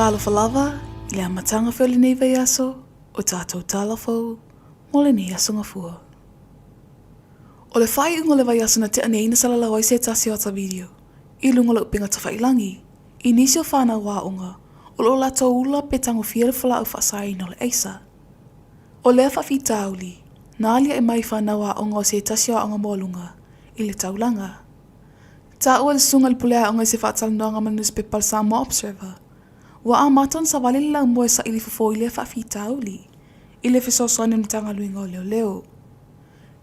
Talofa lava i le amataga foi o lenei vaiaso o tatou tala fou mo lenei aso Gafua. O le faaiuga o le vaiaso na tea nei na salalau ai se tasi o ata video i luga o le upega tafailangi i nisi o fanau aoga o lo o latou ula pe tagofia le fualaau faasaina o le aisa. O lea faafitauli, na aliae mai fanau aoga o se tasi o aoga maualuga i le taulaga. Taua le susuga i le pule aoga i se faatalanoaga ma le nusipepa a le Samoa Observer, ua amata ona savali le laumua e saili fofo i lea faafitauli i le fesoasoani a le Matagaluega o Leoleo.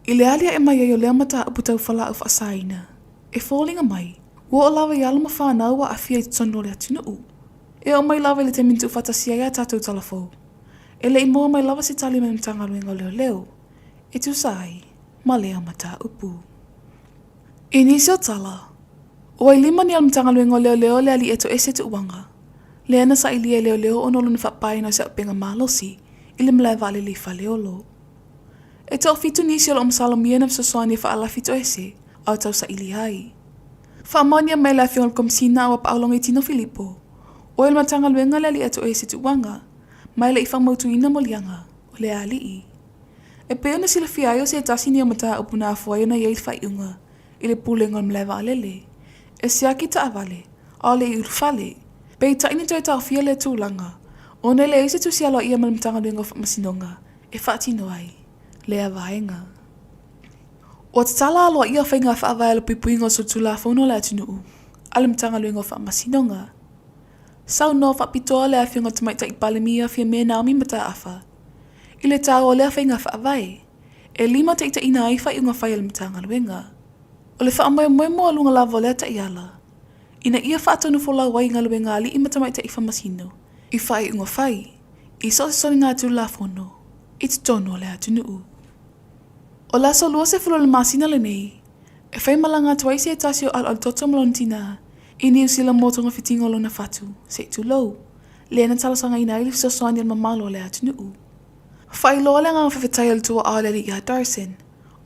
I le aliae mai ai o lea mataupu tau fualaau faasaina, e foliga mai, ua oo lava i alo ma fanau ua aafia i totonu o le atunuu. E oo mai lava i le taimi na tuufaatasia ai a tatou talafou, e le i maua mai lava se tali mai le Matagaluega o Leoleo e tusa ai ma lea mataupu. I nisi o tala, ua i lima nei o le Matagaluega o Leoleo le alii e toese tuuaga, lea na sailia e leoleo ona o lona faapaeina o se auupega malosi i le malae vaalele i Faleolo. E toafitu nisi o lo o masalomia na fesoasoani e faalafi toese a o tausailia ai. Faamaonia mai e le Afioga i le Komesina a ua Paologa i Tino Filipo, o ia le Matagaluega le alii e toese tuuaga, ma e le i faamautuina moliaga o lea alii. E pei ona silafia ai o se tasi nei o mataupu na afua ai ona i ai le faaiuga i le pulega o le malae vaalele e siaki taavale a o le i ulufale. Peitai na toe taofia lea tulaga ona e leai se tusi aloaia ma le Matagaluega o Faamasinoga e faatino ai lea vaega. Ua tatala aloaia faiga faavae a le puipuiga o solitulafono a le atunuu a le Matagaluega o Faamasinoga. Saunoa faapitoa le Afioga i le Tamaitai Palemia Fiame Naomi Mataafa i le taua o lea faiga faavae e limataitaiina ai faaiuga fai a le Matagaluega. O le faamoemoe maualuga lava o lea taiala, ina ia faatonufolau ai galuega a alii ma tamaitai faamasino i faaiuga fai i so o se soligatulafono i totonu o le atunuu. O le aso 20 o le masina lenei, e fai malaga atu ai se tasi o aloalototo ma lona tinā i Niu Sila mo togafitiga o lona fatu, se i tulou, lea na talosagaina ai le fesoasoani a le mamalu o le atunuu. Faailoa le agaga faafetai o le tuaa o le alii ia Darson,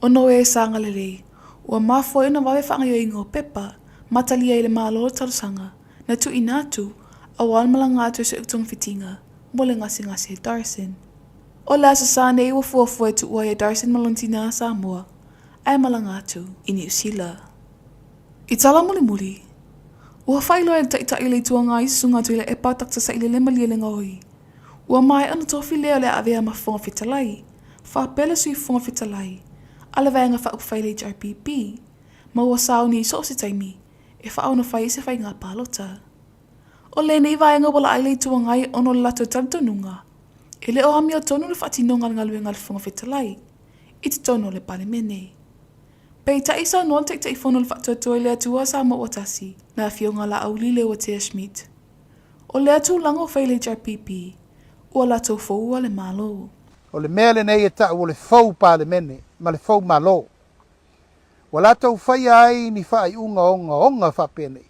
ona o e sa agalelei, ua mafua ai ona vave faagaoioiga o pepa ma talia ai e le Malo le talosaga na tuuina atu aua le malaga atu e sue togafitiga mo le gasegase a Darson. O le Aso Sa nei ua fuafua e tuua ai e Darson ma lona tinā a Samoa ae malaga atu i Niu Sila. I tala mulimuli, ua faailoa e le Taitai o le Itu Agai Susuga Tuilaepa Dr Sailele Malielegaoi, ua maea ona tofi lea o le a avea ma Fofoga Fetalai, faapea le Sui Fofoga Fetalai a le Vaega Faaupufai a le HRPP, ma ua sauni i so o se taimi e faaonofai ai se faiga palota. O lenei vaega ua laai le Itu Agai ona o le latou talitonuga, e le o amiotonu le faatinoga o le galuega a le Fofoga Fetalai i totonu o le Palemene. Peitai, saunoa le Taitaifono o le Faatuatua i le Atua Samoa Ua Tasi, le Afioga Laauli Leuatea Schmidt. O lea tulaga ua fai e le HRPP, ua latou foua le Malo. O le mea lenei e ta'u o le fou Palemene ma le fou Malo. Ua latou faia ai ni faaiuga ogaoga faapenei,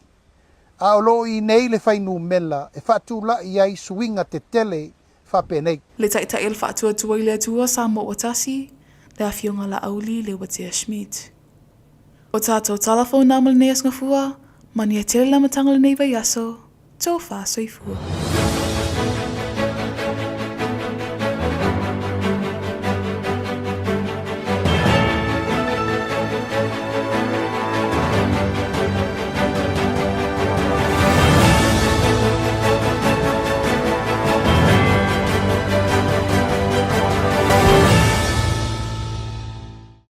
a o lo o i nei le fuainumela e faatula'i ai suiga tetele faapenei. Le Taitai o le Faatuatua i le Atua Samoa Ua Tasi, le Afioga Laauli Leuatea Schmidt. O tatou tala fou na ma lenei aso Gafua, manuia tele le amataga o lenei vaiaso, tofa soifua.